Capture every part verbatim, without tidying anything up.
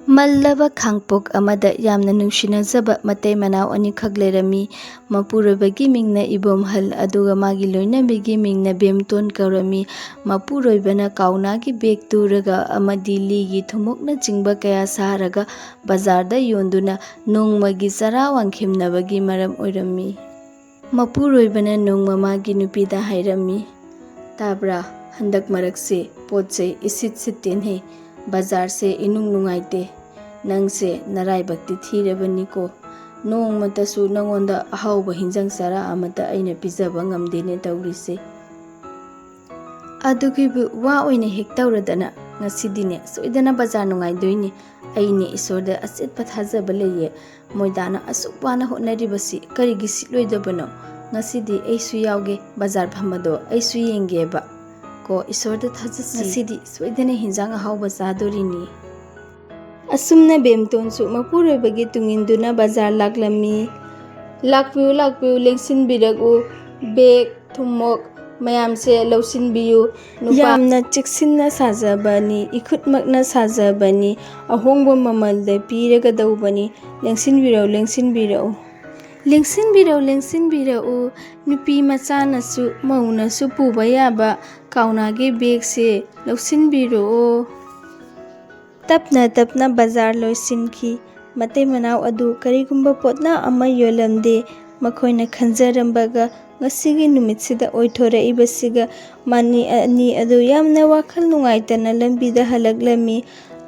ꯃꯜꯂꯕ ꯈꯥꯡꯄꯣꯛ ꯑꯃꯗ ꯌꯥꯝꯅ ꯅꯨꯡꯁꯤꯅꯖꯕ ꯃꯇꯩ ꯃꯅꯥꯎ ꯑꯅꯤꯈꯛ ꯂꯩꯔꯝꯃꯤ꯫ ꯃꯄꯨꯔꯣꯏꯕꯒꯤ ꯃꯤꯡꯅ ꯏꯕꯣꯝꯍꯜ, ꯑꯗꯨꯒ ꯃꯥꯒꯤ ꯂꯣꯏꯅꯕꯤꯒꯤ ꯃꯤꯡꯅ ꯕꯦꯝꯇꯣꯟ ꯀꯧꯔꯝꯃꯤ꯫ ꯃꯄꯨꯔꯣꯏꯕꯅ ꯀꯥꯎꯅꯥꯒꯤ ꯕꯦꯒ ꯇꯨꯔꯒ ꯑꯃꯗꯤ ꯂꯤꯒꯤ ꯊꯨꯝꯃꯣꯛꯅꯆꯤꯡꯕ ꯀꯌꯥ ꯁꯥꯔꯒ ꯕꯖꯥꯔꯗ ꯌꯣꯟꯗꯨꯅ ꯅꯣꯡꯃꯒꯤ ꯆꯔꯥ ꯋꯥꯡꯈꯤꯝꯅꯕꯒꯤ ꯃꯔꯝ ꯑꯣꯏꯔꯝꯃꯤ꯫ ꯃꯄꯨꯔꯣꯏꯕꯅ ꯅꯣꯡꯃ ꯃꯥꯒꯤ ꯅꯨꯄꯤꯗ ꯍꯥꯏꯔꯝꯃꯤ, "ꯇꯥꯕ꯭ꯔꯥ, ꯍꯟꯗꯛ ꯃꯔꯛꯁꯦ ꯄꯣꯠ ꯆꯩ ꯏꯁꯤꯠ ꯁꯤꯠꯇꯦꯅꯦ, ꯕꯖꯥꯔꯁꯦ ꯏꯅꯨꯡ ꯅꯨꯡꯉꯥꯏꯇꯦ꯫ ꯅꯪꯁꯦ ꯅꯔꯥꯏꯕꯛꯇꯤ ꯊꯤꯔꯕꯅꯤꯀꯣ, ꯅꯣꯡꯃꯇꯁꯨ ꯅꯉꯣꯟꯗ ꯑꯍꯥꯎꯕ ꯍꯤꯟꯖꯥꯡ ꯆꯥꯔꯥ ꯑꯃꯠꯇ ꯑꯩꯅ ꯄꯤꯖꯕ ꯉꯝꯗꯦꯅꯦ ꯇꯧꯔꯤꯁꯦ꯫ ꯑꯗꯨꯒꯤꯕꯨ ꯋꯥ ꯑꯣꯏꯅ ꯍꯦꯛ ꯇꯧꯔꯗꯅ, ꯉꯁꯤꯗꯤꯅꯦ ꯁꯣꯏꯗꯅ ꯕꯖꯥꯔ ꯅꯨꯡꯉꯥꯏꯗꯣꯏꯅꯤ꯫ ꯑꯩꯅꯦ ꯏꯁꯣꯔꯗ ꯑꯆꯦꯠꯄ ꯊꯥꯖꯕ ꯂꯩꯌꯦ꯫ ꯃꯣꯏꯗꯥꯅ ꯑꯁꯨꯛ ꯋꯥꯅ ꯍꯣꯠꯅꯔꯤꯕꯁꯤ ꯀꯔꯤꯒꯤ ꯁꯤꯠꯂꯣꯏꯗꯕꯅꯣ? ꯉꯁꯤꯗꯤ ꯑꯩꯁꯨ ꯌꯥꯎꯒꯦ, ꯕꯖꯥꯔ ꯐꯝꯕꯗꯣ ꯑꯩꯁꯨ ꯌꯦꯡꯒꯦꯕ꯫ ꯀꯣ, ꯏꯁꯣꯔꯗ ꯊꯥꯖꯁꯤ꯫ ꯉꯁꯤꯗꯤ ꯁꯣꯏꯗꯅ ꯍꯤꯟꯖꯥꯡ ꯑꯍꯥꯎꯕ ꯆꯥꯗꯣꯔꯤꯅꯤ"꯫ ꯑꯁꯨꯝꯅ ꯕꯦꯝꯇꯣꯟꯁꯨ ꯃꯄꯨꯔꯣꯏꯕꯒꯤ ꯇꯨꯡꯏꯟꯗꯨꯅ ꯕꯖꯥꯔ ꯂꯥꯛꯂꯝꯃꯤ꯫ "ꯂꯥꯛꯄꯤꯌꯨ, ꯂꯥꯛꯄꯤꯌꯨ, ꯂꯦꯡꯁꯤꯟꯕꯤꯔꯛꯎ, ꯕꯦꯒ, ꯊꯨꯝꯃꯣꯛ ꯃꯌꯥꯝꯁꯦ ꯂꯧꯁꯤꯟꯕꯤꯌꯨ꯫ ꯅꯨꯄꯥ ꯌꯥꯝꯅ ꯆꯦꯛꯁꯤꯟꯅ ꯁꯥꯖꯕꯅꯤ, ꯏꯈꯨꯠꯃꯛꯅ ꯁꯥꯖꯕꯅꯤ, ꯑꯍꯣꯡꯕ ꯃꯃꯜꯗ ꯄꯤꯔꯒꯗꯧꯕꯅꯤ꯫ ꯂꯦꯡꯁꯤꯟꯕꯤꯔꯛꯎ, ꯂꯦꯡꯁꯤꯟꯕꯤꯔꯛꯎ"꯫ "ꯂꯦꯡꯁꯤꯟꯕꯤꯔꯛꯎ, ꯂꯦꯡꯁꯤꯟꯕꯤꯔꯛꯎ, ꯅꯨꯄꯤ ꯃꯆꯥꯅꯁꯨ ꯃꯧꯅꯁꯨ ꯄꯨꯕ ꯌꯥꯕ ꯀꯥꯎꯅꯥꯒꯤ ꯕꯦꯒꯁꯦ ꯂꯧꯁꯤꯟꯕꯤꯔꯛꯑꯣ"꯫ ꯇꯞꯅ ꯇꯞꯅ ꯕꯖꯥꯔ ꯂꯣꯏꯁꯤꯟꯈꯤ꯫ ꯃꯇꯩ ꯃꯅꯥꯎ ꯑꯗꯨ ꯀꯔꯤꯒꯨꯝꯕ ꯄꯣꯠꯅ ꯑꯃ ꯌꯣꯜꯂꯝꯗꯦ꯫ ꯃꯈꯣꯏꯅ ꯈꯟꯖꯔꯝꯕꯒ ꯉꯁꯤꯒꯤ ꯅꯨꯃꯤꯠꯁꯤꯗ ꯑꯣꯏꯊꯣꯔꯛꯏꯕꯁꯤꯒ ꯃꯥꯅꯤ ꯑꯅꯤ ꯑꯗꯨ ꯌꯥꯝꯅ ꯋꯥꯈꯜ ꯅꯨꯡꯉꯥꯏꯇꯅ ꯂꯝꯕꯤꯗ ꯍꯜꯂꯛꯂꯝꯃꯤ꯫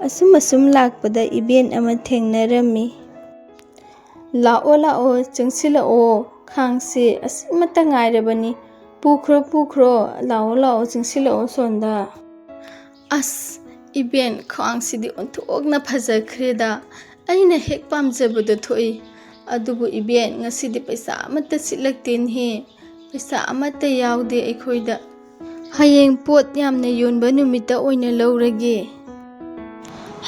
ꯑꯁꯨꯝ ꯑꯁꯨꯝ ꯂꯥꯛꯄꯗ ꯏꯕꯦꯟ ꯑꯃ ꯊꯦꯡꯅꯔꯝꯃꯤ꯫ "ꯂꯥꯛꯑꯣ, ꯂꯥꯛꯑꯣ, ꯆꯪꯁꯤꯜꯂꯛꯑꯣ, ꯈꯥꯡꯁꯦ ꯑꯁꯤꯃꯇ ꯉꯥꯏꯔꯕꯅꯤ꯫ ꯄꯨꯈ꯭ꯔꯣ, ꯄꯨꯈ꯭ꯔꯣ, ꯂꯥꯛꯑꯣ, ꯂꯥꯛꯑꯣ, ꯆꯪꯁꯤꯜꯂꯛꯑꯣ ꯁꯣꯝꯗ"꯫ ꯑꯁ, ꯏꯕꯦꯟ, ꯈ꯭ꯋꯥꯡꯁꯤꯗꯤ ꯑꯣꯟꯊꯣꯛꯅ ꯐꯖꯈ꯭ꯔꯦꯗ꯫ ꯑꯩꯅ ꯍꯦꯛ ꯄꯥꯝꯖꯕꯗꯣ ꯊꯣꯛꯏ꯫ ꯑꯗꯨꯕꯨ ꯏꯕꯦꯟ, ꯉꯁꯤꯗꯤ ꯄꯩꯁꯥ ꯑꯃꯠꯇ ꯁꯤꯠꯂꯛꯇꯦꯅꯦꯍꯦ꯫ ꯄꯩꯁꯥ ꯑꯃꯠꯇ ꯌꯥꯎꯗꯦ ꯑꯩꯈꯣꯏꯗ꯫ ꯍꯌꯦꯡ ꯄꯣꯠ ꯌꯥꯝꯅ ꯌꯣꯟꯕ ꯅꯨꯃꯤꯠꯇ ꯑꯣꯏꯅ ꯂꯧꯔꯒꯦ꯫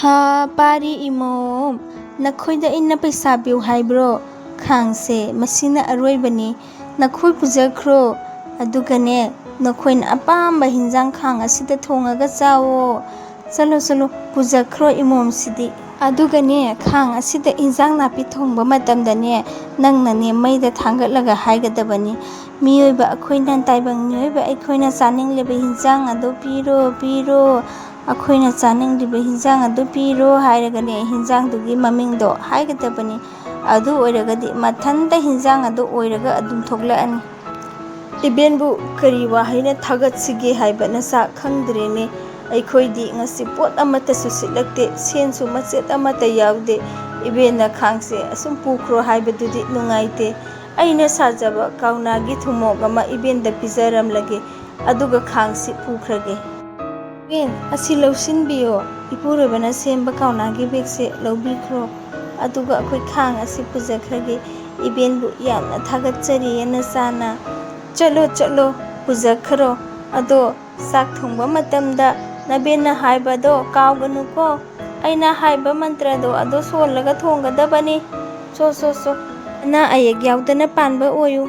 ꯍꯥ, ꯄꯥꯔꯤ ꯏꯃꯣꯝ, ꯅꯈꯣꯏꯗ ꯑꯩꯅ ꯄꯩꯁꯥ ꯄꯤꯌꯨ ꯍꯥꯏꯕ꯭ꯔꯣ? ꯈꯥꯡꯁꯦ, ꯃꯁꯤꯅ ꯑꯔꯣꯏꯕꯅꯤ꯫ ꯅꯈꯣꯏ ꯄꯨꯖꯈ꯭ꯔꯣ꯫ ꯑꯗꯨꯒꯅꯦ, ꯅꯈꯣꯏꯅ ꯑꯄꯥꯝꯕ ꯍꯤꯟꯖꯥꯡ ꯈꯥꯡ ꯑꯁꯤꯗ ꯊꯣꯡꯉꯒ ꯆꯥꯋꯣ꯫ ꯆꯠꯂꯣ, ꯆꯠꯂꯣ, ꯄꯨꯖꯈ꯭ꯔꯣ ꯏꯃꯣꯝꯁꯤꯗꯤ꯫ ꯑꯗꯨꯒꯅꯦ, ꯈꯥꯡ ꯑꯁꯤꯗ ꯏꯟꯖꯥꯡ ꯅꯥꯄꯤ ꯊꯣꯡꯕ ꯃꯇꯝꯗꯅꯦ, ꯅꯪꯅꯅꯦ ꯃꯩꯗ ꯊꯥꯡꯒꯠꯂꯒ ꯍꯥꯏꯒꯗꯕꯅꯤ, "ꯃꯤꯑꯣꯏꯕ ꯑꯩꯈꯣꯏꯅ, ꯇꯥꯏꯕꯪ ꯃꯤꯑꯣꯏꯕ ꯑꯩꯈꯣꯏꯅ ꯆꯥꯅꯤꯡꯂꯤꯕ ꯍꯤꯟꯖꯥꯡ ꯑꯗꯨ ꯄꯤꯔꯣ, ꯄꯤꯔꯣ, ꯑꯩꯈꯣꯏꯅ ꯆꯥꯅꯤꯡꯂꯤꯕ ꯍꯤꯟꯖꯥꯡ ꯑꯗꯨ ꯄꯤꯔꯣ" ꯍꯥꯏꯔꯒꯅꯦ, ꯍꯤꯟꯖꯥꯡꯗꯨꯒꯤ ꯃꯃꯤꯡꯗꯣ ꯍꯥꯏꯒꯗꯕꯅꯤ꯫ ꯑꯗꯨ ꯑꯣꯏꯔꯒꯗꯤ ꯃꯊꯟꯇ ꯍꯤꯟꯖꯥꯡ ꯑꯗꯨ ꯑꯣꯏꯔꯒ ꯑꯗꯨꯝ ꯊꯣꯛꯂꯛꯑꯅꯤ꯫ "ꯏꯕꯦꯟꯕꯨ ꯀꯔꯤ ꯋꯥꯍꯩꯅ ꯊꯥꯒꯠꯁꯤꯒꯦ ꯍꯥꯏꯕ ꯅꯆꯥ ꯈꯪꯗ꯭ꯔꯦꯅꯦ꯫ ꯑꯩꯈꯣꯏꯗꯤ ꯉꯁꯤ ꯄꯣꯠ ꯑꯃꯠꯇꯁꯨ ꯁꯤꯠꯂꯛꯇꯦ, ꯁꯦꯟꯁꯨ ꯃꯆꯦꯠ ꯑꯃꯠꯇ ꯌꯥꯎꯗꯦ꯫ ꯏꯕꯦꯟꯅ ꯈꯥꯡꯁꯦ ꯑꯁꯨꯝ ꯄꯨꯈ꯭ꯔꯣ ꯍꯥꯏꯕꯗꯨꯗꯤ ꯅꯨꯡꯉꯥꯏꯇꯦ꯫ ꯑꯩꯅ ꯁꯥꯖꯕ ꯀꯧꯅꯥꯒꯤ ꯊꯨꯝꯃꯣꯛ ꯑꯃ ꯏꯕꯦꯟꯗ ꯄꯤꯖꯔꯝꯂꯒꯦ, ꯑꯗꯨꯒ ꯈꯥꯡꯁꯤ ꯄꯨꯈ꯭ꯔꯒꯦ꯫ ꯏꯕꯦꯟ, ꯑꯁꯤ ꯂꯧꯁꯤꯟꯕꯤꯌꯣ꯫ ꯏꯄꯨꯔꯣꯏꯕꯅ ꯁꯦꯝꯕ ꯀꯧꯅꯥꯒꯤ ꯕꯦꯒꯁꯦ ꯂꯧꯕꯤꯈ꯭ꯔꯣ, ꯑꯗꯨꯒ ꯑꯩꯈꯣꯏ ꯈꯥꯡ ꯑꯁꯤ ꯄꯨꯖꯈ꯭ꯔꯒꯦ꯫ ꯏꯕꯦꯟꯕꯨ ꯌꯥꯝꯅ ꯊꯥꯒꯠꯆꯔꯤꯌꯦ ꯅꯆꯥꯅ꯫ ꯆꯠꯂꯣ, ꯆꯠꯂꯣ, ꯄꯨꯖꯈ꯭ꯔꯣ꯫ ꯑꯗꯣ ꯆꯥꯛ ꯊꯣꯡꯕ ꯃꯇꯝꯗ ꯅꯕꯦꯟꯅ ꯍꯥꯏꯕꯗꯣ ꯀꯥꯎꯒꯅꯨꯀꯣ꯫ ꯑꯩꯅ ꯍꯥꯏꯕ ꯃꯟꯇ꯭ꯔꯗꯣ ꯑꯗꯣ ꯁꯣꯜꯂꯒ ꯊꯣꯡꯒꯗꯕꯅꯤ꯫ ꯁꯣ, ꯁꯣ, ꯁꯣ꯫ ꯑꯅꯥ ꯑꯌꯦꯛ ꯌꯥꯎꯗꯅ ꯄꯥꯟꯕ ꯑꯣꯏꯌꯨ꯫"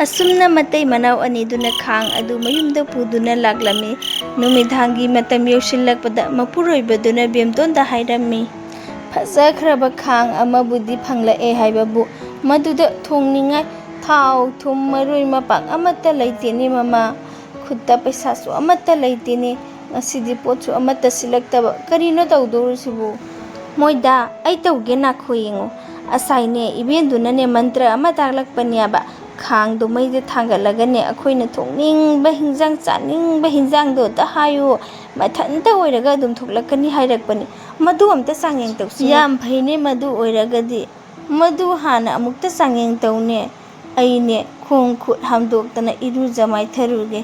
ꯑꯁꯨꯝꯅ ꯃꯇꯩ ꯃꯅꯥꯎ ꯑꯅꯤꯗꯨꯅ ꯈꯥꯡ ꯑꯗꯨ ꯃꯌꯨꯝꯗ ꯄꯨꯗꯨꯅ ꯂꯥꯛꯂꯝꯃꯤ꯫ ꯅꯨꯃꯤꯗꯥꯡꯒꯤ ꯃꯇꯝ ꯌꯧꯁꯤꯜꯂꯛꯄꯗ ꯃꯄꯨꯔꯣꯏꯕꯗꯨꯅ ꯕꯦꯝꯇꯣꯟꯗ ꯍꯥꯏꯔꯝꯃꯤ, "ꯐꯖꯈ꯭ꯔꯕ ꯈꯥꯡ ꯑꯃꯕꯨꯗꯤ ꯐꯪꯂꯛꯑꯦ ꯍꯥꯏꯕꯕꯨ, ꯃꯗꯨꯗ ꯊꯣꯡꯅꯤꯡꯉꯥꯏ ꯊꯥꯎ, ꯊꯨꯝ, ꯃꯔꯣꯏ ꯃꯄꯥꯡ ꯑꯃꯠꯇ ꯂꯩꯇꯦꯅꯦ ꯃꯃꯥ꯫ ꯈꯨꯠꯇ ꯄꯩꯁꯥꯁꯨ ꯑꯃꯠꯇ ꯂꯩꯇꯦꯅꯦ꯫ ꯉꯁꯤꯗꯤ ꯄꯣꯠꯁꯨ ꯑꯃꯠꯇ ꯁꯤꯜꯂꯛꯇꯕ꯫ ꯀꯔꯤꯅꯣ ꯇꯧꯗꯧꯔꯤꯁꯤꯕꯨ?" "ꯃꯣꯏꯗ ꯑꯩ ꯇꯧꯒꯦ, ꯅꯥꯈꯣ ꯌꯦꯡꯉꯨ꯫ ꯉꯁꯥꯏꯅꯦ, ꯏꯕꯦꯟꯗꯨꯅꯅꯦ ꯃꯟꯇ꯭ꯔ ꯑꯃ ꯇꯥꯛꯂꯛꯄꯅꯦꯕ꯫ ꯈꯥꯡꯗꯣ ꯃꯩꯗ ꯊꯥꯡꯒꯠꯂꯒꯅꯦ, ꯑꯩꯈꯣꯏꯅ ꯊꯣꯡꯅꯤꯡꯕ ꯍꯤꯟꯖꯥꯡ, ꯆꯥꯅꯤꯡꯕ ꯍꯤꯟꯖꯥꯡꯗꯣ ꯑꯝꯇ ꯍꯥꯏꯌꯨ, ꯃꯊꯟꯇ ꯑꯣꯏꯔꯒ ꯑꯗꯨꯝ ꯊꯣꯛꯂꯛꯀꯅꯤ ꯍꯥꯏꯔꯛꯄꯅꯤ꯫ ꯃꯗꯨ ꯑꯝꯇ ꯆꯥꯡꯌꯦꯡ ꯇꯧꯁꯤ꯫" "ꯌꯥꯝ ꯐꯩꯅꯦ, ꯃꯗꯨ ꯑꯣꯏꯔꯒꯗꯤ꯫ ꯃꯗꯨ ꯍꯥꯟꯅ ꯑꯃꯨꯛꯇ ꯆꯥꯡꯌꯦꯡ ꯇꯧꯅꯦ꯫ ꯑꯩꯅꯦ ꯈꯣꯡ ꯈꯨꯠ ꯍꯥꯝꯗꯣꯛꯇꯅ ꯏꯔꯨꯖ ꯃꯥꯏꯊꯔꯨꯒꯦ,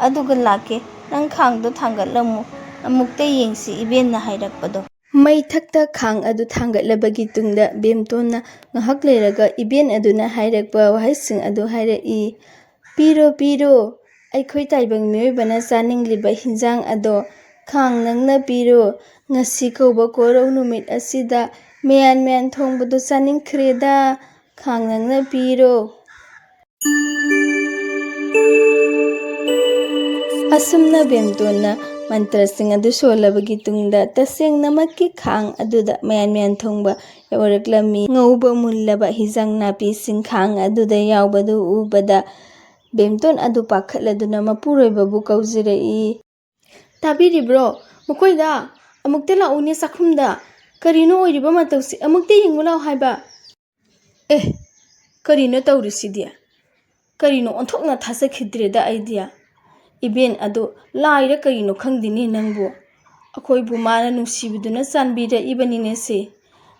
ꯑꯗꯨꯒ ꯂꯥꯛꯀꯦ꯫ ꯅꯪ ꯈꯥꯡꯗꯣ ꯊꯥꯡꯒꯠꯂꯝꯃꯨ, ꯑꯃꯨꯛꯇ ꯌꯦꯡꯁꯤ ꯏꯕꯦꯟꯅ ꯍꯥꯏꯔꯛꯄꯗꯣ꯫" ꯃꯩꯊꯛꯇ ꯈꯥꯡ ꯑꯗꯨ ꯊꯥꯡꯒꯠꯂꯕꯒꯤ ꯇꯨꯡꯗ ꯕꯦꯝꯇꯣꯟꯅ ꯉꯥꯏꯍꯥꯛ ꯂꯩꯔꯒ ꯏꯕꯦꯟ ꯑꯗꯨꯅ ꯍꯥꯏꯔꯛꯄ ꯋꯥꯍꯩꯁꯤꯡ ꯑꯗꯨ ꯍꯥꯏꯔꯛꯏ꯫ "ꯄꯤꯔꯣ, ꯄꯤꯔꯣ, ꯑꯩꯈꯣꯏ ꯇꯥꯏꯕꯪ ꯃꯤꯑꯣꯏꯕꯅ ꯆꯥꯅꯤꯡꯂꯤꯕ ꯍꯤꯟꯖꯥꯡ ꯑꯗꯣ ꯈꯥꯡ ꯅꯪꯅ ꯄꯤꯔꯣ꯫ ꯉꯁꯤ ꯀꯧꯕ ꯀꯣꯔꯧ ꯅꯨꯃꯤꯠ ꯑꯁꯤꯗ ꯃꯌꯥꯟ ꯃꯌꯥꯟ ꯊꯣꯡꯕꯗꯣ ꯆꯥꯅꯤꯡꯈ꯭ꯔꯦꯗ꯫ ꯈꯥꯡ ꯅꯪꯅ ꯄꯤꯔꯣ꯫" ꯑꯁꯨꯝꯅ ꯕꯦꯝꯇꯣꯟꯅ ꯃꯟꯇ꯭ꯔꯁꯤꯡ ꯑꯗꯨ ꯁꯣꯜꯂꯕꯒꯤ ꯇꯨꯡꯗ ꯇꯁꯦꯡꯅꯃꯛꯀꯤ ꯈꯥꯡ ꯑꯗꯨꯗ ꯃꯌꯥꯟ ꯃꯌꯥꯟ ꯊꯣꯡꯕ ꯑꯣꯏꯔꯛꯂꯝꯃꯤ꯫ ꯉꯧꯕ ꯃꯨꯜꯂꯕ ꯍꯤꯖꯥꯡ ꯅꯥꯄꯤꯁꯤꯡ ꯈꯥꯡ ꯑꯗꯨꯗ ꯌꯥꯎꯕꯗꯨ ꯎꯕꯗ ꯕꯦꯝꯇꯣꯟ ꯑꯗꯨ ꯄꯥꯈꯠꯂꯗꯨꯅ ꯃꯄꯨꯔꯣꯏꯕꯕꯨ ꯀꯧꯖꯔꯛꯏ꯫ "ꯇꯥꯕꯤꯔꯤꯕ꯭ꯔꯣ? ꯃꯈꯣꯏꯗ ꯑꯃꯨꯛꯇ ꯂꯥꯛꯎꯅꯦ ꯆꯥꯛꯈꯨꯝꯗ꯫ ꯀꯔꯤꯅꯣ ꯑꯣꯏꯔꯤꯕ ꯃꯇꯧꯁꯤ? ꯑꯃꯨꯛꯇ ꯌꯦꯡꯉꯨ ꯂꯥꯛꯑꯣ ꯍꯥꯏꯕ꯫" ꯑꯦ, ꯀꯔꯤꯅꯣ ꯇꯧꯔꯤꯁꯤꯗꯤ? ꯀꯔꯤꯅꯣ ꯑꯣꯟꯊꯣꯛꯅ ꯊꯥꯖꯈꯤꯗ꯭ꯔꯦꯗ ꯑꯩꯗꯤ꯫ ꯏꯕꯦꯟ ꯑꯗꯨ ꯂꯥꯏꯔ ꯀꯔꯤꯅꯣ ꯈꯪꯗꯦꯅꯦ ꯅꯪꯕꯨ꯫ ꯑꯩꯈꯣꯏꯕꯨ ꯃꯥꯅ ꯅꯨꯡꯁꯤꯕꯗꯨꯅ ꯆꯥꯟꯕꯤꯔꯛꯏꯕꯅꯤꯅꯦ ꯁꯦ꯫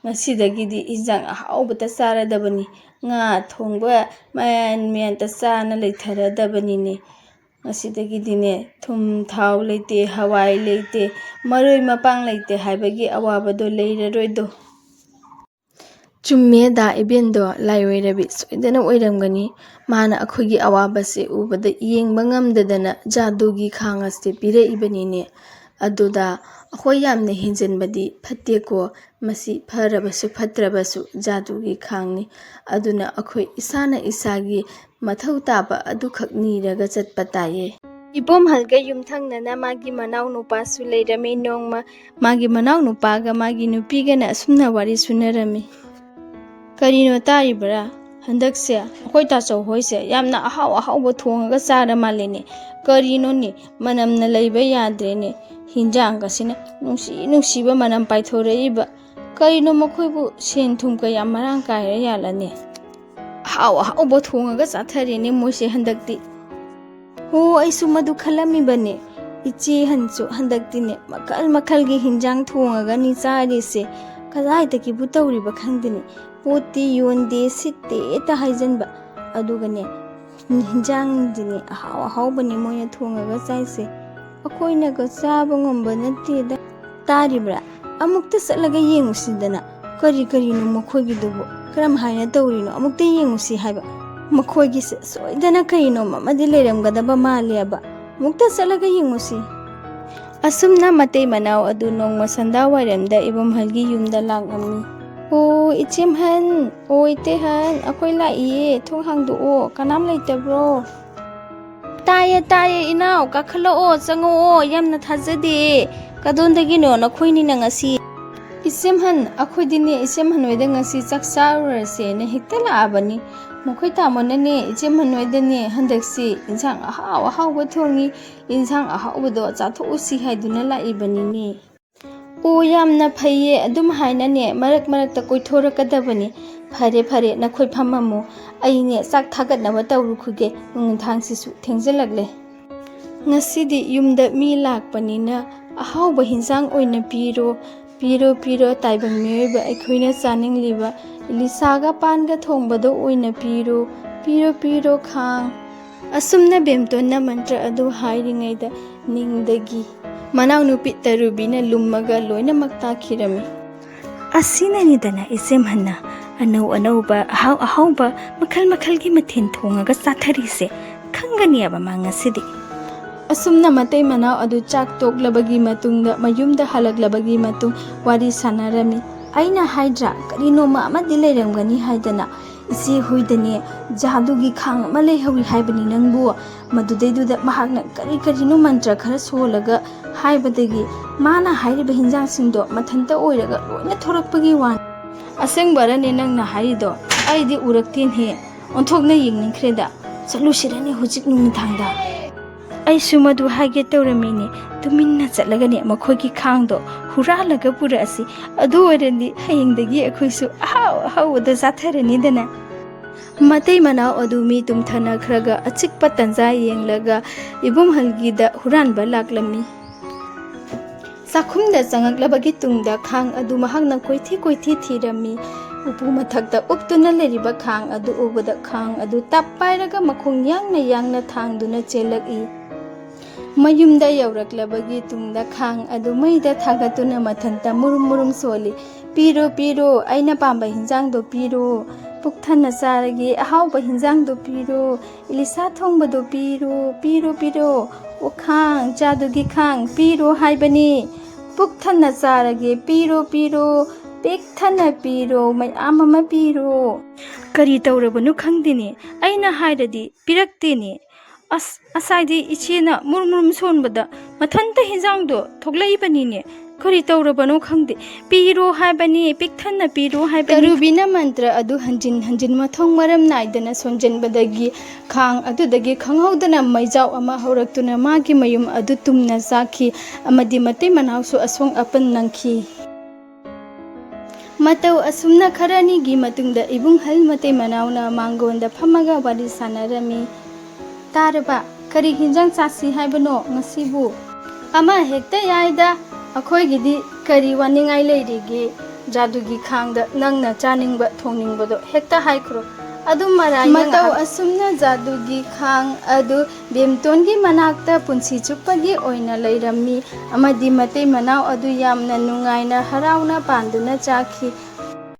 ꯉꯁꯤꯗꯒꯤꯗꯤ ꯏꯟꯖꯥꯡ ꯑꯍꯥꯎꯕꯇ ꯆꯥꯔꯗꯕꯅꯤ꯫ ꯉꯥ ꯊꯣꯡꯕ ꯃꯌꯥꯟ ꯃꯌꯥꯟꯇ ꯆꯥꯅ ꯂꯩꯊꯔꯗꯕꯅꯤꯅꯦ꯫ ꯉꯁꯤꯗꯒꯤꯗꯤꯅꯦ ꯊꯨꯝ ꯊꯥꯎ ꯂꯩꯇꯦ, ꯍꯋꯥꯏ ꯂꯩꯇꯦ, ꯃꯔꯣꯏ ꯃꯄꯥꯡ ꯂꯩꯇꯦ ꯍꯥꯏꯕꯒꯤ ꯑꯋꯥꯕꯗꯣ ꯂꯩꯔꯔꯣꯏꯗꯣ꯫ ꯆꯨꯝꯃꯦ, ꯗꯥ ꯏꯕꯦꯟꯗꯣ ꯂꯥꯏ ꯑꯣꯏꯔꯕꯤ ꯁꯣꯏꯗꯅ ꯑꯣꯏꯔꯝꯒꯅꯤ꯫ ꯃꯥꯅ ꯑꯩꯈꯣꯏꯒꯤ ꯑꯋꯥꯕꯁꯦ ꯎꯕꯗ ꯌꯦꯡꯕ ꯉꯝꯗꯗꯅ ꯖꯥꯗꯨꯒꯤ ꯈꯥꯡ ꯑꯁꯦ ꯄꯤꯔꯛꯏꯕꯅꯤꯅꯦ꯫ ꯑꯗꯨꯗ ꯑꯩꯈꯣꯏ ꯌꯥꯝꯅ ꯍꯦꯟꯖꯟꯕꯗꯤ ꯐꯠꯇꯦꯀꯣ꯫ ꯃꯁꯤ ꯐꯔꯕꯁꯨ ꯐꯠꯇ꯭ꯔꯕꯁꯨ ꯖꯥꯗꯨꯒꯤ ꯈꯥꯡꯅꯤ꯫ ꯑꯗꯨꯅ ꯑꯩꯈꯣꯏ ꯏꯁꯥꯅ ꯏꯁꯥꯒꯤ ꯃꯊꯧ ꯇꯥꯕ ꯑꯗꯨꯈꯛ ꯅꯤꯔꯒ ꯆꯠꯄ ꯇꯥꯏꯌꯦ꯫ ꯏꯕꯣꯝꯍꯜꯒ ꯌꯨꯝꯊꯪꯅꯅ ꯃꯥꯒꯤ ꯃꯅꯥꯎ ꯅꯨꯄꯥꯁꯨ ꯂꯩꯔꯝꯃꯤ꯫ ꯅꯣꯡꯃ ꯃꯥꯒꯤ ꯃꯅꯥꯎ ꯅꯨꯄꯥꯒ ꯃꯥꯒꯤ ꯅꯨꯄꯤꯒꯅ ꯑꯁꯨꯝꯅ ꯋꯥꯔꯤ ꯁꯨꯅꯔꯝꯃꯤ꯫ "ꯀꯔꯤꯅꯣ ꯇꯥꯔꯤꯕ꯭ꯔꯥ? ꯍꯟꯗꯛꯁꯦ ꯑꯩꯈꯣꯏ ꯇꯥꯆꯧ ꯍꯣꯏꯁꯦ ꯌꯥꯝꯅ ꯑꯍꯥꯎ ꯑꯍꯥꯎꯕ ꯊꯣꯡꯉꯒ ꯆꯥꯔ ꯃꯥꯜꯂꯦꯅꯦ꯫ ꯀꯔꯤꯅꯣꯅꯦ, ꯃꯅꯝꯅ ꯂꯩꯕ ꯌꯥꯗ꯭ꯔꯦꯅꯦ꯫ ꯍꯤꯟꯖꯥꯡꯒꯁꯤꯅ ꯅꯨꯡꯁꯤ ꯅꯨꯡꯁꯤꯕ ꯃꯅꯝ ꯄꯥꯏꯊꯣꯔꯛꯏꯕ꯫ ꯀꯔꯤꯅꯣ ꯃꯈꯣꯏꯕꯨ ꯁꯦꯟ ꯊꯨꯝ ꯀꯌꯥ ꯃꯔꯥꯡ ꯀꯥꯏꯔ ꯌꯥꯜꯂꯅꯦ? ꯑꯍꯥꯎ ꯑꯍꯥꯎꯕ ꯊꯣꯡꯉꯒ ꯆꯥꯊꯔꯦꯅꯦ ꯃꯣꯏꯁꯦ ꯍꯟꯗꯛꯇꯤ꯫" "ꯍꯣ, ꯑꯩꯁꯨ ꯃꯗꯨ ꯈꯜꯂꯝꯃꯤꯕꯅꯦ꯫ ꯏꯆꯦ ꯍꯟꯁꯨ ꯍꯟꯗꯛꯇꯤꯅꯦ ꯃꯈꯜ ꯃꯈꯜꯒꯤ ꯍꯤꯟꯖꯥꯡ ꯊꯣꯡꯉꯒꯅꯤ ꯆꯥꯔꯤꯁꯦ꯫ ꯀꯗꯥꯏꯗꯒꯤꯕꯨ ꯇꯧꯔꯤꯕ ꯈꯪꯗꯦꯅꯦ꯫ ꯄꯣꯠꯇꯤ ꯌꯣꯟꯗꯦ, ꯁꯤꯠꯇꯦ ꯍꯦꯛꯇ ꯍꯥꯏꯖꯟꯕ꯫ ꯑꯗꯨꯒꯅꯦ ꯍꯤꯟꯖꯥꯡꯗꯤꯅꯦ ꯑꯍꯥꯎ ꯑꯍꯥꯎꯕꯅꯦ ꯃꯣꯏꯅ ꯊꯣꯡꯉꯒ ꯆꯥꯏꯁꯦ꯫ ꯑꯩꯈꯣꯏꯅꯒ ꯆꯥꯕ ꯉꯝꯕ ꯅꯠꯇꯦꯗ꯫" "ꯇꯥꯔꯤꯕ꯭ꯔꯥ? ꯑꯃꯨꯛꯇ ꯆꯠꯂꯒ ꯌꯦꯡꯉꯨꯁꯤꯗꯅ꯫ ꯀꯔꯤ ꯀꯔꯤꯅꯣ ꯃꯈꯣꯏꯒꯤꯗꯨꯕꯨ? ꯀꯔꯝ ꯍꯥꯏꯅ ꯇꯧꯔꯤꯅꯣ? ꯑꯃꯨꯛꯇ ꯌꯦꯡꯉꯨꯁꯤ ꯍꯥꯏꯕ꯫ ꯃꯈꯣꯏꯒꯤꯁꯦ ꯁꯣꯏꯗꯅ ꯀꯔꯤꯅꯣꯝ ꯑꯃꯗꯤ ꯂꯩꯔꯝꯒꯗꯕ ꯃꯥꯜꯂꯦꯕ꯫ ꯑꯃꯨꯛꯇ ꯆꯠꯂꯒ ꯌꯦꯡꯉꯨꯁꯤ꯫" ꯑꯁꯨꯝꯅ ꯃꯇꯩ ꯃꯅꯥꯎ ꯑꯗꯨ ꯅꯣꯡꯃ ꯁꯟꯗꯥ ꯋꯥꯏꯔꯝꯗ ꯏꯕꯣꯝꯍꯜꯒꯤ ꯌꯨꯝꯗ ꯂꯥꯛꯂꯝꯃꯤ꯫ "ꯑꯣ, ꯏꯆꯦꯝꯍꯟ, ꯑꯣ, ꯏꯇꯩꯍꯟ, ꯑꯩꯈꯣꯏ ꯂꯥꯛꯏꯌꯦ, ꯊꯣꯡ ꯍꯥꯡꯗꯣꯛꯑꯣ, ꯀꯅꯥꯝ ꯂꯩꯇꯕ꯭ꯔꯣ?" "ꯇꯥꯏꯌꯦ, ꯇꯥꯏꯌꯦ, ꯏꯅꯥꯎ, ꯀꯥꯈꯠꯂꯛꯑꯣ, ꯆꯪꯉꯛꯑꯣ, ꯌꯥꯝꯅ ꯊꯥꯖꯗꯦ꯫ ꯀꯗꯣꯝꯗꯒꯤꯅꯣ ꯅꯈꯣꯏꯅꯤꯅ ꯉꯁꯤ?" "ꯏꯆꯦꯝꯍꯟ, ꯑꯩꯈꯣꯏꯗꯤꯅꯦ ꯏꯆꯦꯝꯍꯟ ꯍꯣꯏꯗ ꯉꯁꯤ ꯆꯥꯛ ꯆꯥꯔꯨꯔꯁꯦꯅ ꯍꯦꯛꯇ ꯂꯥꯛꯑꯕꯅꯤ꯫ ꯃꯈꯣꯏ ꯇꯥꯃꯣꯅꯅꯦ ꯏꯆꯦꯝꯍꯟ ꯍꯣꯏꯗꯅꯦ ꯍꯟꯗꯛꯁꯤ ꯏꯟꯁꯥꯡ ꯑꯍꯥꯎ ꯑꯍꯥꯎꯕ ꯊꯣꯡꯉꯤ, ꯏꯟꯁꯥꯡ ꯑꯍꯥꯎꯕꯗꯣ ꯆꯥꯊꯣꯛꯎꯁꯤ ꯍꯥꯏꯗꯨꯅ ꯂꯥꯛꯏꯕꯅꯤꯅꯦ꯫" "ꯑꯣ, ꯌꯥꯝꯅ ꯐꯩꯌꯦ, ꯑꯗꯨꯝ ꯍꯥꯏꯅꯅꯦ ꯃꯔꯛ ꯃꯔꯛꯇ ꯀꯣꯏꯊꯣꯔꯛꯀꯗꯕꯅꯤ꯫ ꯐꯔꯦ, ꯐꯔꯦ, ꯅꯈꯣꯏ ꯐꯝꯃꯝꯃꯣ, ꯑꯩꯅꯦ ꯆꯥꯛ ꯊꯥꯒꯠꯅꯕ ꯇꯧꯔꯨꯈꯤꯒꯦ, ꯅꯨꯡꯗꯥꯡꯁꯤꯁꯨ ꯊꯦꯡꯖꯤꯜꯂꯛꯂꯦ꯫ ꯉꯁꯤꯗꯤ ꯌꯨꯝꯗ ꯃꯤ ꯂꯥꯛꯄꯅꯤꯅ ꯑꯍꯥꯎꯕ ꯍꯤꯟꯖꯥꯡ ꯑꯣꯏꯅ ꯄꯤꯔꯣ, ꯄꯤꯔꯣ, ꯄꯤꯔꯣ, ꯇꯥꯏꯕꯪ ꯃꯤꯑꯣꯏꯕ ꯑꯩꯈꯣꯏꯅ ꯆꯥꯅꯤꯡꯂꯤꯕ ꯏꯂꯤꯁꯥꯒ ꯄꯥꯟꯒ ꯊꯣꯡꯕꯗꯣ ꯑꯣꯏꯅ ꯄꯤꯔꯣ, ꯄꯤꯔꯣ, ꯄꯤꯔꯣ, ꯈꯥꯡ꯫" ꯑꯁꯨꯝꯅ ꯕꯦꯝꯇꯣꯟꯅ ꯃꯟꯇ꯭ꯔ ꯑꯗꯨ ꯍꯥꯏꯔꯤꯉꯩꯗ ꯅꯤꯡꯗꯒꯤ ꯃꯅꯥꯎꯅꯨꯄꯤ ꯇꯔꯨꯕꯤꯅ ꯂꯨꯝꯃꯒ ꯂꯣꯏꯅꯃꯛ ꯇꯥꯈꯤꯔꯝꯃꯤ꯫ "ꯑꯁꯤꯅꯅꯤꯗꯅ ꯏꯆꯦꯝꯍꯟꯅ ꯑꯅꯧ ꯑꯅꯧꯕ, ꯑꯍꯥꯎ ꯑꯍꯥꯎꯕ, ꯃꯈꯜ ꯃꯈꯜꯒꯤ ꯃꯊꯦꯜ ꯊꯣꯡꯉꯒ ꯆꯥꯊꯔꯤꯁꯦ꯫ ꯈꯪꯒꯅꯤꯕ ꯃꯥ ꯉꯁꯤꯗꯤ꯫" ꯑꯁꯨꯝꯅ ꯃꯇꯩ ꯃꯅꯥꯎ ꯑꯗꯨ ꯆꯥꯛ ꯇꯣꯛꯂꯕꯒꯤ ꯃꯇꯨꯡꯗ, ꯃꯌꯨꯝꯗ ꯍꯜꯂꯛꯂꯕꯒꯤ ꯃꯇꯨꯡ ꯋꯥꯔꯤ ꯁꯥꯟꯅꯔꯝꯃꯤ꯫ "ꯑꯩꯅ ꯍꯥꯏꯗ꯭ꯔꯥ, ꯀꯔꯤꯅꯣꯃ ꯑꯃꯗꯤ ꯂꯩꯔꯝꯒꯅꯤ ꯍꯥꯏꯗꯅ꯫ ꯏꯆꯦ ꯍꯣꯏꯗꯅꯦ ꯖꯥꯗꯨꯒꯤ ꯈꯥꯡ ꯑꯃ ꯂꯩꯍꯧꯋꯤ ꯍꯥꯏꯕꯅꯤ ꯅꯪꯕꯨ꯫ ꯃꯗꯨꯗꯩꯗꯨꯗ ꯃꯍꯥꯛꯅ ꯀꯔꯤ ꯀꯔꯤꯅꯣ ꯃꯟꯇ꯭ꯔ ꯈꯔ ꯁꯣꯜꯂꯒ ꯍꯥꯏꯕꯗꯒꯤ ꯃꯥꯅ ꯍꯥꯏꯔꯤꯕ ꯍꯤꯟꯖꯥꯡꯁꯤꯡꯗꯣ ꯃꯊꯟꯇ ꯑꯣꯏꯔꯒ ꯂꯣꯏꯅ ꯊꯣꯔꯛꯄꯒꯤ ꯋꯥꯅꯤ꯫" "ꯑꯁꯦꯡꯕꯔꯅꯦ ꯅꯪꯅ ꯍꯥꯏꯔꯤꯗꯣ? ꯑꯩꯗꯤ ꯎꯔꯛꯇꯦꯅꯦ꯫ ꯑꯣꯟꯊꯣꯛꯅ ꯌꯦꯡꯅꯤꯡꯈ꯭ꯔꯦꯗ꯫ ꯆꯠꯂꯨꯁꯤꯔꯅꯦ ꯍꯧꯖꯤꯛ ꯅꯨꯃꯤꯗꯥꯡꯗ?" "ꯑꯩꯁꯨ ꯃꯗꯨ ꯍꯥꯏꯒꯦ ꯇꯧꯔꯝꯃꯤꯅꯦ꯫ ꯇꯨꯃꯤꯟꯅ ꯆꯠꯂꯒꯅꯦ ꯃꯈꯣꯏꯒꯤ ꯈꯥꯡꯗꯣ ꯍꯨꯔꯥꯜꯂꯒ ꯄꯨꯔꯛꯑꯁꯤ꯫ ꯑꯗꯨ ꯑꯣꯏꯔꯗꯤ ꯍꯌꯦꯡꯗꯒꯤ ꯑꯩꯈꯣꯏꯁꯨ ꯑꯍꯥꯎ ꯑꯍꯥꯎꯕꯗ ꯆꯥꯊꯔꯅꯤꯗꯅ꯫" ꯃꯇꯩ ꯃꯅꯥꯎ ꯑꯗꯨ ꯃꯤ ꯇꯨꯝꯊꯅꯈ꯭ꯔꯒ ꯑꯆꯤꯛꯄ ꯇꯟꯖꯥ ꯌꯦꯡꯂꯒ ꯏꯕꯨꯡꯍꯜꯒꯤꯗ ꯍꯨꯔꯥꯟꯕ ꯂꯥꯛꯂꯝꯃꯤ꯫ ꯆꯥꯛꯈꯨꯝꯗ ꯆꯪꯉꯛꯂꯕꯒꯤ ꯇꯨꯡꯗ ꯈꯥꯡ ꯑꯗꯨ ꯃꯍꯥꯛꯅ ꯀꯣꯏꯊꯤ ꯀꯣꯏꯊꯤ ꯊꯤꯔꯝꯃꯤ꯫ ꯎꯄꯨ ꯃꯊꯛꯇ ꯎꯞꯇꯨꯅ ꯂꯩꯔꯤꯕ ꯈꯥꯡ ꯑꯗꯨ ꯎꯕꯗ ꯈꯥꯡ ꯑꯗꯨ ꯇꯞ ꯄꯥꯏꯔꯒ ꯃꯈꯣꯡ ꯌꯥꯡꯅ ꯌꯥꯡꯅ ꯊꯥꯡꯗꯨꯅ ꯆꯦꯜꯂꯛꯏ꯫ ꯃꯌꯨꯝꯗ ꯌꯧꯔꯛꯂꯕꯒꯤ ꯇꯨꯡꯗ ꯈꯥꯡ ꯑꯗꯨ ꯃꯩꯗ ꯊꯥꯒꯠꯇꯨꯅ ꯃꯊꯟꯇ ꯃꯨꯔꯨꯝ ꯃꯨꯔꯨꯝ ꯁꯣꯜꯂꯤ꯫ "ꯄꯤꯔꯣ, ꯄꯤꯔꯣ, ꯑꯩꯅ ꯄꯥꯝꯕ ꯍꯤꯟꯖꯥꯡꯗꯣ ꯄꯤꯔꯣ꯫ ꯄꯨꯛ ꯊꯟꯅ ꯆꯥꯔꯒꯦ, ꯑꯍꯥꯎꯕ ꯍꯤꯟꯖꯥꯡꯗꯣ ꯄꯤꯔꯣ꯫ ꯏꯂꯤꯁꯥ ꯊꯣꯡꯕꯗꯣ ꯄꯤꯔꯣ, ꯄꯤꯔꯣ, ꯄꯤꯔꯣ꯫ ꯑꯣ ꯈꯥꯡ, ꯖꯥꯗꯨꯒꯤ ꯈꯥꯡ, ꯄꯤꯔꯣ ꯍꯥꯏꯕꯅꯤ꯫ ꯄꯨꯛ ꯊꯟꯅ ꯆꯥꯔꯒꯦ, ꯄꯤꯔꯣ, ꯄꯤꯔꯣ꯫ ꯄꯤꯛ ꯊꯟꯅ ꯄꯤꯔꯣ, ꯃꯌꯥꯝ ꯑꯃ ꯄꯤꯔꯣ꯫" "ꯀꯔꯤ ꯇꯧꯔꯕꯅꯣ ꯈꯪꯗꯦꯅꯦ, ꯑꯩꯅ ꯍꯥꯏꯔꯗꯤ ꯄꯤꯔꯛꯇꯦꯅꯦ꯫ ꯑꯁ, ꯉꯁꯥꯏꯗꯤ ꯏꯆꯦꯅ ꯃꯨꯔꯨꯝ ꯃꯨꯔꯨꯝ ꯁꯣꯟꯕꯗ ꯃꯊꯟꯇ ꯍꯤꯟꯖꯥꯡꯗꯣ ꯊꯣꯛꯂꯛꯏꯕꯅꯤꯅꯦ꯫ ꯀꯔꯤ ꯇꯧꯔꯕꯅꯣ ꯈꯪꯗꯦ꯫ ꯄꯤꯔꯣ ꯍꯥꯏꯕꯅꯤ, ꯄꯤꯛ ꯊꯟꯅ ꯄꯤꯔꯣ ꯍꯥꯏꯕꯅꯤ꯫ ꯇꯔꯨꯕꯤꯅ ꯃꯟꯇ꯭ꯔ ꯑꯗꯨ ꯍꯟꯖꯤꯟ ꯍꯟꯖꯤꯟ ꯃꯊꯧ ꯃꯔꯝ ꯅꯥꯏꯗꯅ ꯁꯣꯟꯖꯤꯟꯕꯗꯒꯤ ꯈꯥꯡ ꯑꯗꯨꯗꯒꯤ ꯈꯪꯍꯧꯗꯅ ꯃꯩꯖꯥꯎ ꯑꯃ ꯍꯧꯔꯛꯇꯨꯅ ꯃꯥꯒꯤ ꯃꯌꯨꯝ ꯑꯗꯨ ꯇꯨꯝꯅ ꯆꯥꯛꯈꯤ, ꯑꯃꯗꯤ ꯃꯇꯩ ꯃꯅꯥꯎꯁꯨ ꯑꯁꯣꯛ ꯑꯄꯟ ꯅꯪꯈꯤ꯫ ꯃꯇꯧ ꯑꯁꯨꯝꯅ ꯈꯔꯅꯤꯒꯤ ꯃꯇꯨꯡꯗ ꯏꯕꯨꯡ ꯍꯜ ꯃꯇꯩ ꯃꯅꯥꯎꯅ ꯃꯥꯡꯒꯣꯟꯗ ꯐꯝꯃꯒ ꯋꯥꯔꯤ ꯁꯥꯟꯅꯔꯝꯃꯤ꯫ "ꯇꯥꯔꯕ? ꯀꯔꯤ ꯍꯤꯟꯖꯥꯡ ꯆꯥꯁꯤ ꯍꯥꯏꯕꯅꯣ ꯉꯁꯤꯕꯨ?" "ꯑꯃ ꯍꯦꯛꯇ ꯌꯥꯏꯗ, ꯑꯩꯈꯣꯏꯒꯤꯗꯤ ꯀꯔꯤ ꯋꯥꯅꯤꯡꯉꯥꯏ ꯂꯩꯔꯤꯒꯦ? ꯖꯥꯗꯨꯒꯤ ꯈꯥꯡꯗ ꯅꯪꯅ ꯆꯥꯅꯤꯡꯕ ꯊꯣꯡꯅꯤꯡꯕꯗꯣ ꯍꯦꯛꯇ ꯍꯥꯏꯈ꯭ꯔꯣ, ꯑꯗꯨꯝ ꯃꯔꯥꯏꯅ ꯃꯇꯧ ꯉꯥꯏꯍꯥꯛ" ꯑꯁꯨꯝꯅ ꯖꯥꯗꯨꯒꯤ ꯈꯥꯡ ꯑꯗꯨ ꯕꯦꯝꯇꯣꯟꯒꯤ ꯃꯅꯥꯛꯇ ꯄꯨꯟꯁꯤ ꯆꯨꯞꯄꯒꯤ ꯑꯣꯏꯅ ꯂꯩꯔꯝꯃꯤ, ꯑꯃꯗꯤ ꯃꯇꯩ ꯃꯅꯥꯎ ꯑꯗꯨ ꯌꯥꯝꯅ ꯅꯨꯡꯉꯥꯏꯅ ꯍꯔꯥꯎꯅ ꯄꯥꯟꯗꯨꯅ ꯆꯥꯈꯤ꯫